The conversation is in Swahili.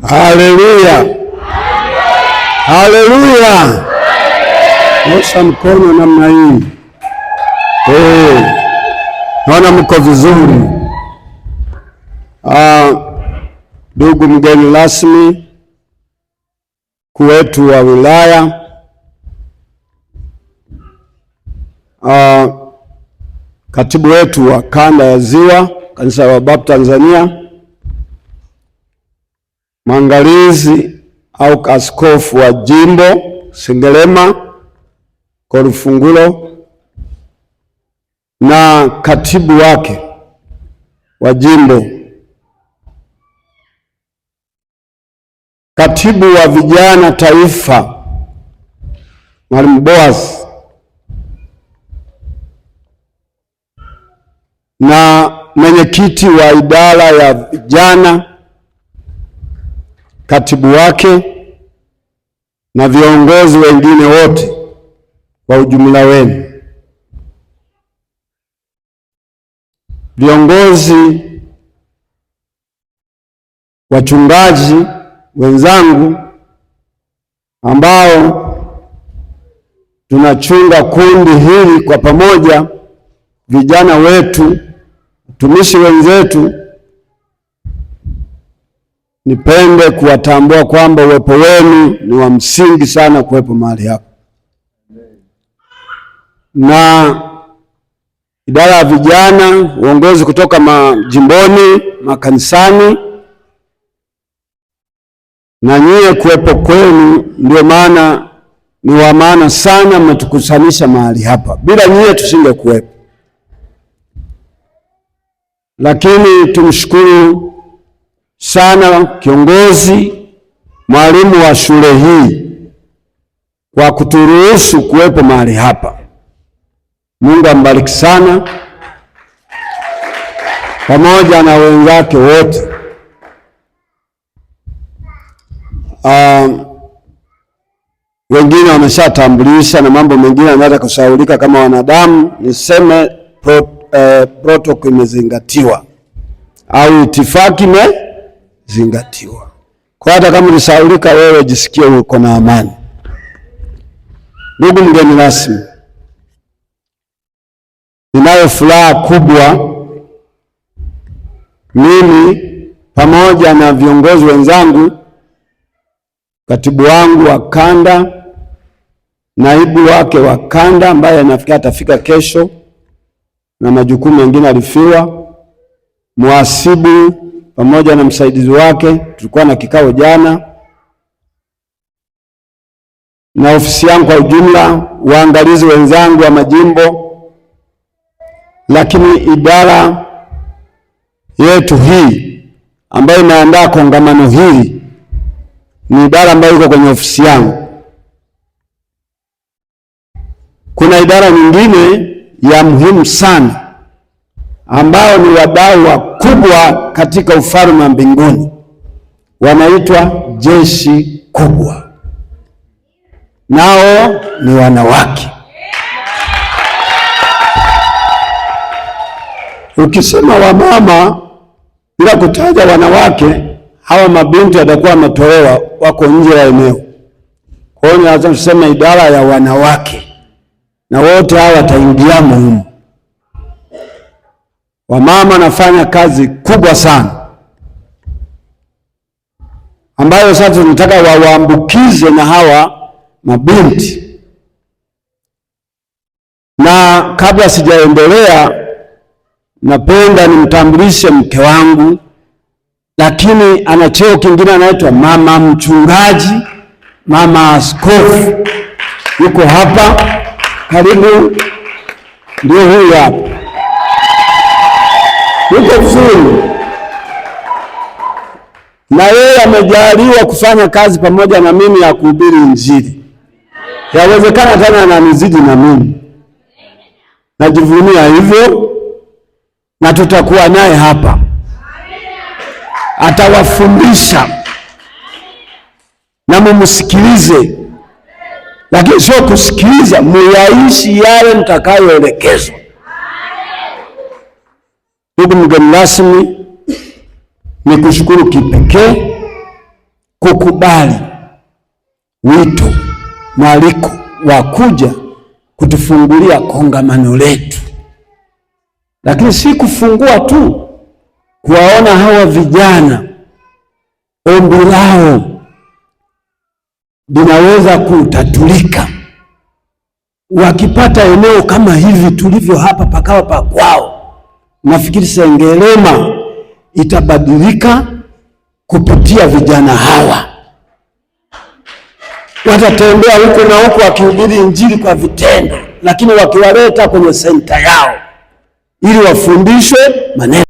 Haleluya, haleluya! Nyosha mkono namna hii. Hey, naona mko vizuri. Ndugu mgeni rasmi, mkuu wetu wa wilaya, katibu wetu wa kanda ya Ziwa, kanisa la Wabapu Tanzania, mwangalizi au askofu wa jimbo Sengerema Korufungulo na katibu wake wa jimbo, katibu wa vijana taifa Mwalimu Boaz na mwenyekiti wa idara ya vijana, katibu wake na viongozi wengine wote kwa ujumla wenu, viongozi, wachungaji wenzangu ambao tunachunga kundi hili kwa pamoja, vijana wetu, watumishi wenzetu, nipende kuwatambua kwamba uwepo wenu ni wa msingi sana kuwepo mahali hapa, na idara ya vijana, uongozi kutoka majimboni, makanisani, na nyie kuwepo kwenu ndio maana ni wa maana sana, mmetukusanisha mahali hapa. Bila nyie tusingekuwepo. Lakini tumshukuru sana kiongozi mwalimu wa shule hii kwa kuturuhusu kuwepo mahali hapa. Mungu ambariki sana pamoja na wenzake wote. Wengine wameshatambulisha na mambo mengine yanaweza kusahaulika kama wanadamu. Niseme protocol imezingatiwa au itifaki imezingatiwa. Kwa hata kama ulisahaulika wewe, jisikie uko na amani. Ndugu mgeni rasmi, ninayo furaha kubwa mimi pamoja na viongozi wenzangu, katibu wangu wa kanda, naibu wake wa kanda ambaye nafikiri atafika kesho na majukumu mengine alifiwa, muhasibu pamoja na msaidizi wake, tulikuwa na kikao jana, na ofisi yangu kwa ujumla, waangalizi wenzangu wa majimbo, lakini idara yetu hii ambayo inaandaa kongamano hili ni idara ambayo iko kwenye ofisi yangu. Kuna idara nyingine ya muhimu sana ambao ni wadau wakubwa katika ufalme wa mbinguni, wanaitwa jeshi kubwa, nao ni wanawake. Ukisema wamama bila kutaja wanawake, hawa mabinti watakuwa wametolewa, wako nje ya eneo. Kwa hiyo lazima tuseme idara ya wanawake, na wote hawa wataingiamo humu. Wamama wanafanya kazi kubwa sana ambayo sasa tunataka wawaambukize na hawa mabinti. Na kabla sijaendelea, napenda nimtambulishe mke wangu, lakini ana cheo kingine, anaitwa mama mchungaji, mama askofu. Yuko hapa karibu, ndio huyu hapa, yuko vizuri, na yeye amejaliwa kufanya kazi pamoja na mimi ya kuhubiri Injili. Yawezekana tena ananizidi na mimi, najivunia hivyo, na tutakuwa naye hapa, atawafundisha na mumsikilize, lakini sio kusikiliza, muyaishi yale mtakayoelekezwa. Ndugu mgeni rasmi, ni kushukuru kipekee kukubali wito, mwaliko wa kuja kutufungulia kongamano letu, lakini si kufungua tu, kuwaona hawa vijana ombi lao linaweza kutatulika wakipata eneo kama hivi tulivyo hapa, pakawa pa kwao. Nafikiri Sengerema itabadilika kupitia vijana hawa. Watatembea huko na huko wakihubiri Injili kwa vitendo, lakini wakiwaleta kwenye senta yao ili wafundishwe maneno.